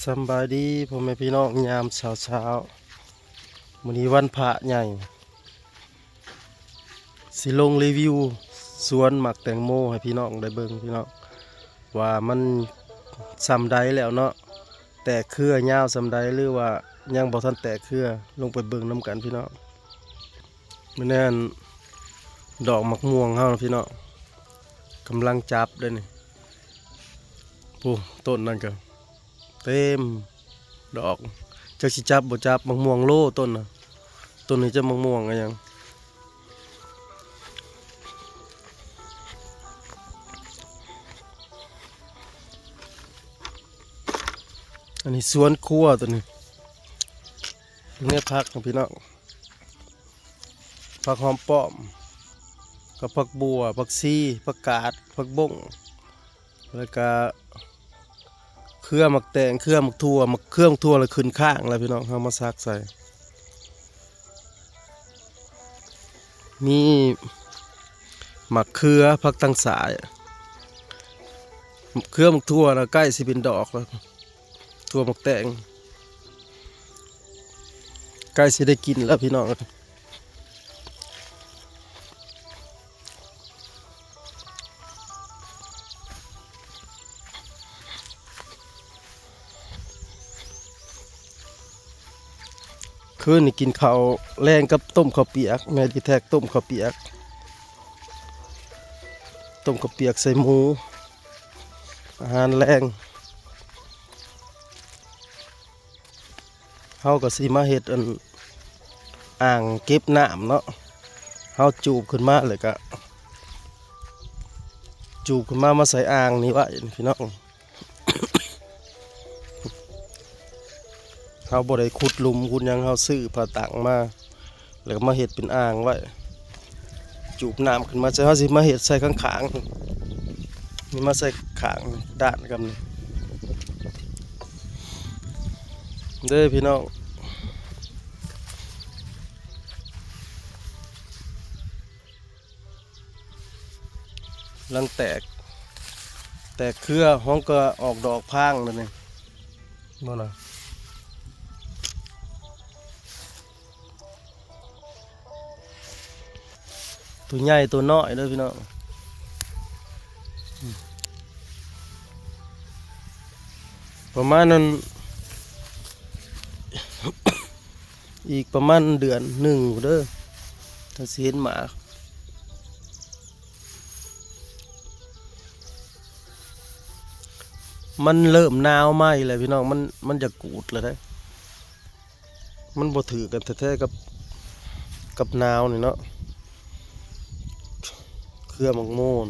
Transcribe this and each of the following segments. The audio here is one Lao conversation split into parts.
ສຳບາຍດີພໍ່ແມ່ພີ່ນ້ອງ ຍາມເຊົ້າໆ ມື້ນີ້ວັນພະໃຫຍ່ ຊິລົງຣີວິວສວນໝາກແຕງໂມໃຫ້ພີ່ນ້ອງໄດ້ເບິ່ງພີ່ນ້ອງ ວ່າມັນສ່ຳໃດແລ້ວເນາະ ແຕກເຄືອຍາວສ່ຳໃດ ຫຼືວ່າຍັງບໍ່ທັນແຕກເຄືອ ລົງໄປເບິ່ງນຳກັນພີ່ນ້ອງ. ແມ່ນແມ່ນດອກໝາກມ່ວງເຮົາພີ່ນ້ອງ ກຳລັງຈັບເດ້ນີ້ ໂອ້ ຕົ້ນນັ້ນກໍເຕັມດອກ ຈັກຊິຈັບບໍ່ຈັບ ໝາກມ່ວງໂລຕົ້ນນະ ຕົ້ນນີ້ຈະໝາກມ່ວງອີຫຍັງ ອັນນີ້ສວນຄົວຕົວນີ້ ເບິ່ງແນ່ຜັກນະພີ່ນ້ອງ. ຜັກຫອມປ້ອມ ກັບຜັກບົ່ວ ຜັກຊີ ຜັກກາດ ຜັກບົ້ງ ແລ້ວກະເຄືອໝາກແຕງ ເຄືອໝາກຖົ່ວ ໝາກ ເຄືອໝາກຖົ່ວລະຂຶ້ນຄ້າງແລ້ວພີ່ນ້ອງ ເຮົາມາສັກໃສ່ ມີໝາກເຄືອ ຜັກຕັງສາຍ ເຄືອໝາກຖົ່ວນະ ໃກ້ຊິເປັນດອກແລ້ວ. ຖົ່ວໝາກແຕງ ໃກ້ຊິໄດ້ກິນແລ້ວພີ່ນ້ອງ. ຄືນນີ້ກິນເຂົ້າແລງກັບຕົ້ມເຂົ້າປຽກ ແມ່ນທີ່ແທັກຕົ້ມເຂົ້າປຽກ ຕົ້ມເຂົ້າປຽກໃສ່ໝູ ອາຫານແລງ. ເຮົາກໍຊິມາເຮັດອັນ ອ່າງເກັບນ້ຳເນາະ ເຮົາຈູບຂຶ້ນມາແລ້ວກະ ຈູບຂຶ້ນມາ ມາໃສ່ອ່າງນີ້ໄວ້ພີ່ນ້ອງ. ເຮົາບໍ່ໄດ້ຂຸດຫຼຸມຂຸດຫຍັງ ເຮົາຊື້ຜ້າຕັງມາ ແລ້ວກໍມາເຮັດເປັນອ່າງໄວ້ ຈູບນ້ຳຂຶ້ນມາໃສ່ ເຮົາຊິມາເຮັດໃສ່ຂ້າງໆ ນີ້ມາໃສ່ຂ້າງດ້ານກັບນີ້ເດີພີ່ນ້ອງ. ລັງແຕກ ແຕກເຄືອ ຫ້ອງກໍອອກດອກພາງແລ້ວນີ້ ບໍ່ນະ. ຕົວໃຫຍ່ຕົວນ້ອຍເດີພີ່ນ້ອງ ປະມານນັ້ນ ອີກປະມານເດືອນໜຶ່ງພຸ້ນເດີ ຈັ່ງຊິເຫັນໝາກ. ມັນເລີ່ມໜາວມາອີກແລ້ວພີ່ນ້ອງ ມັນ ມັນຢາກກູດແລ້ວເດ້. ມັນບໍ່ຖືກກັນແທ້ໆ ກັບ ກັບໜາວນີ້ເນາະ. ເຄືອໝາກໂມນ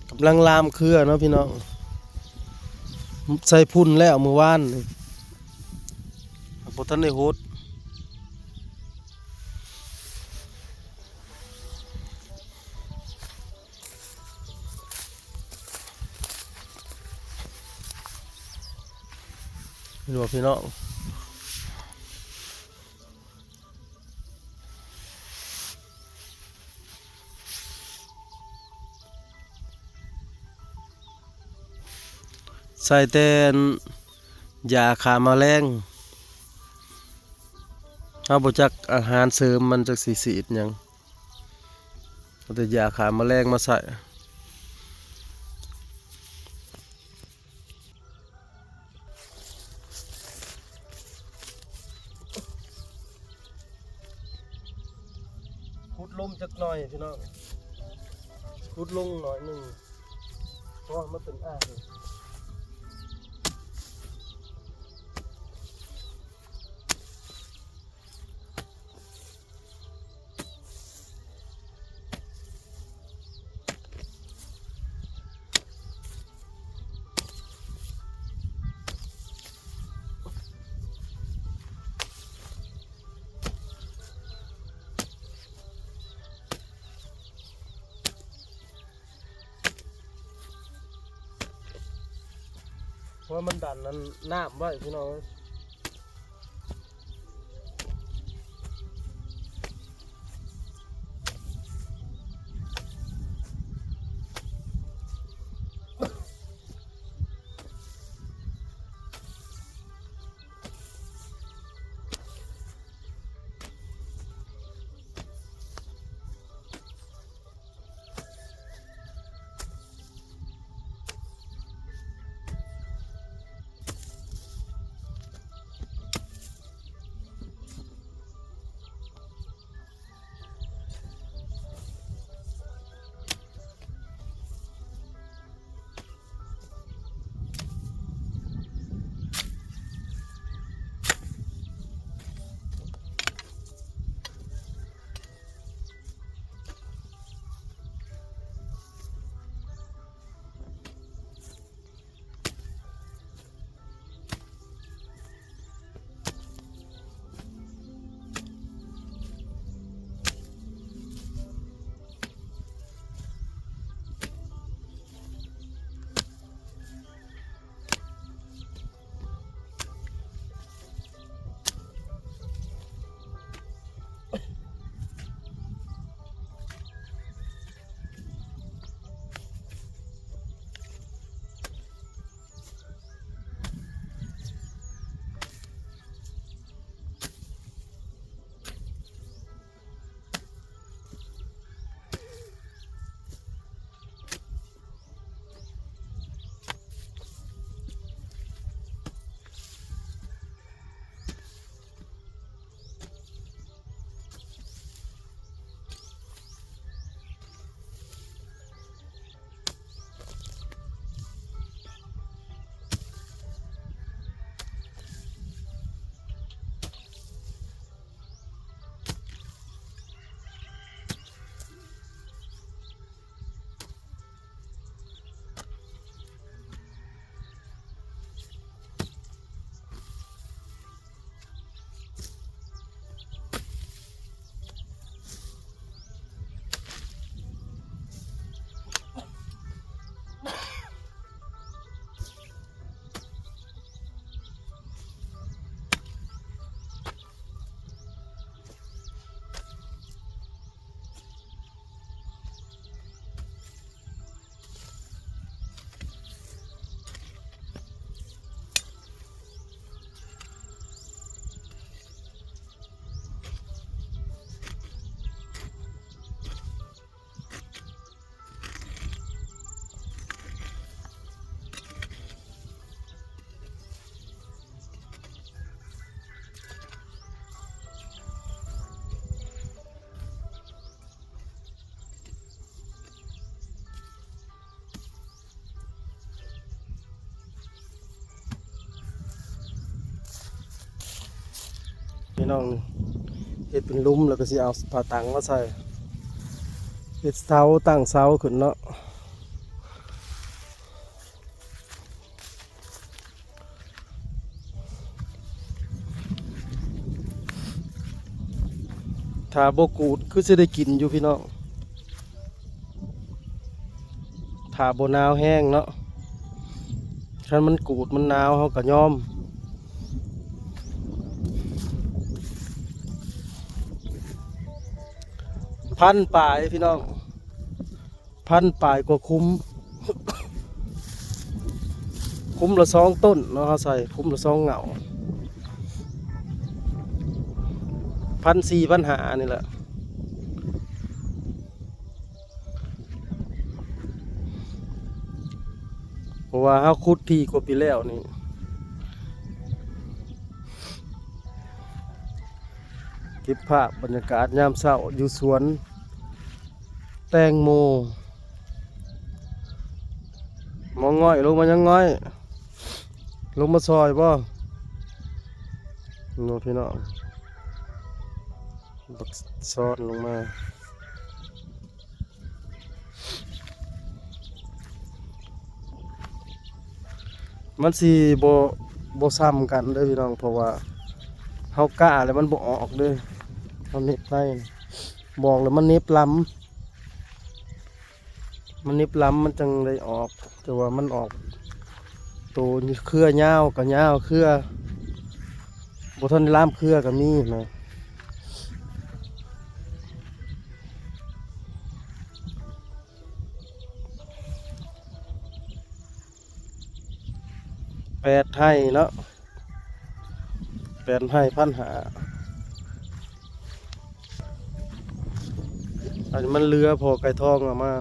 ກຳລັງລາມເຄືອເນາະພີ່ນ້ອງ ໃສ່ຝຸ່ນແລ້ວມື້ວານນີ້ ບໍ່ທັນໄດ້ຫົດ. ເຫັນບໍ່ພີ່ນ້ອງ ໃສ່ແຕ່ ຢາຂ້າມະແລງ ເຮົາບໍ່ຈັກອາຫານເສີມມັນ ຈັກຊິສີດຫຍັງ ເອົາແຕ່ຢາຂ້າມະແລງມາໃສ່. ຂຸດລົງຈັກໜ້ອຍພີ່ນ້ອງ ຂຸດລົງໜ້ອຍໜຶ່ງ ເພາະວ່າມັນເປັນອ່າງ. ເພາະວ່າມັນດັນນັ້ນ ນ້ຳໄວ້ພີ່ນ້ອງເອີຍ. ເ ພີ່ນ້ອງ ເຮັດເປັນຫຼຸມ ແລ້ວກໍຊິເອົາຜ້າຕັງມາໃສ່ ເຮັດເສົາ ຕັ້ງເສົາຂຶ້ນເນາະ. ຖ້າບໍ່ກູດຄືຊິໄດ້ກິນຢູ່ພີ່ນ້ອງ ຖ້າບໍ່ໜາວແຮງເນາະ. ຄັນມັນກູດມັນໜາວເຮົາກໍຍອມ. ພັນປາຍພີ່ນ້ອງ ພັນປາຍກວ່າຄຸ້ມ. ຄຸ້ມລະສອງຕົ້ນເນາະ ເຮົາໃສ່ຄຸ້ມລະສອງເຫງົ້າ ພັນສີ່ ພັນຫ້ານີ້ແຫຼະ. ເພາະວ່າເຮົາຂຸດທີ່ກວ່າປີແລ້ວນີ້. ເກັບພາບບັນຍາກາດຍາມເຊົ້າຢູ່ສວນແຕງໂມ. ໝໍງ້ອຍ ລົງມາຍັງງ້ອຍ ລົງມາຊ່ອຍບໍ່ເນາະ ພີ່ນ້ອງ. ບັກຊອນລົງມາ ມັນຊິບໍ່ ບໍ່ຊ່ຳກັນເດີ້ພີ່ນ້ອງ ເພາະວ່າເຮົາກ້າແລ້ວມັນບໍ່ອອກເດີ້. ເຮົາເໜັບໃນ ບອກແລ້ວມັນເໜັບລຳ ມັນເໜັບລຳມັນຈັ່ງໄດ້ອອກ ແຕ່ວ່າມັນອອກໂຕເຄືອຍາວກໍຍາວ ເຄືອບໍ່ທັນໄດ້ລາມເຄືອກໍມີນະ. ແປດໄຮ່ເນາະ ແປດໄຮ່ ພັນຫ້າ. ອັນນີ້ມັນເຫຼືອ ພໍ່ໄກ່ທອງເອົາມາ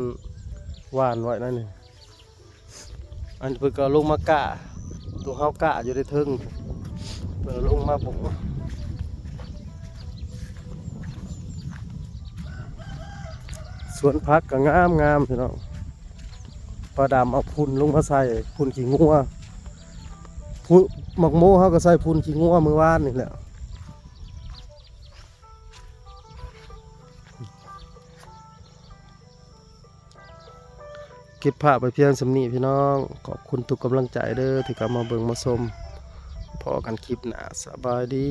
ຫວ່ານໄວ້ນັ້ນນີ້. ອັນນີ້ເພິ່ນກໍເອົາລົງມາກ້າ ໂຕເຮົາກ້າຢູ່ໃນເທິງ ເພິ່ນເອົາລົງມາບຸກ. ສວນຜັກກໍງາມໆ ພີ່ນ້ອງ. ປາດຳເອົາຝຸ່ນລົງມາໃສ່ ຝຸ່ນຂີ້ງົວ ພຸ ໝາກໂມເຮົາກໍໃສ່ຝຸ່ນຂີ້ງົວມື້ວານນີ້ແຫຼະ. ເກັບພາບໄວ້ພຽງສ່ຳນີ້ພີ່ນ້ອງ. ຂອບຄຸນທຸກກຳລັງໃຈເດີ້ ທີ່ເຂົ້າມາເບິ່ງມາຊົມ. ພໍ້ກັນຄລິບໜ້າ. ສະບາຍດີ.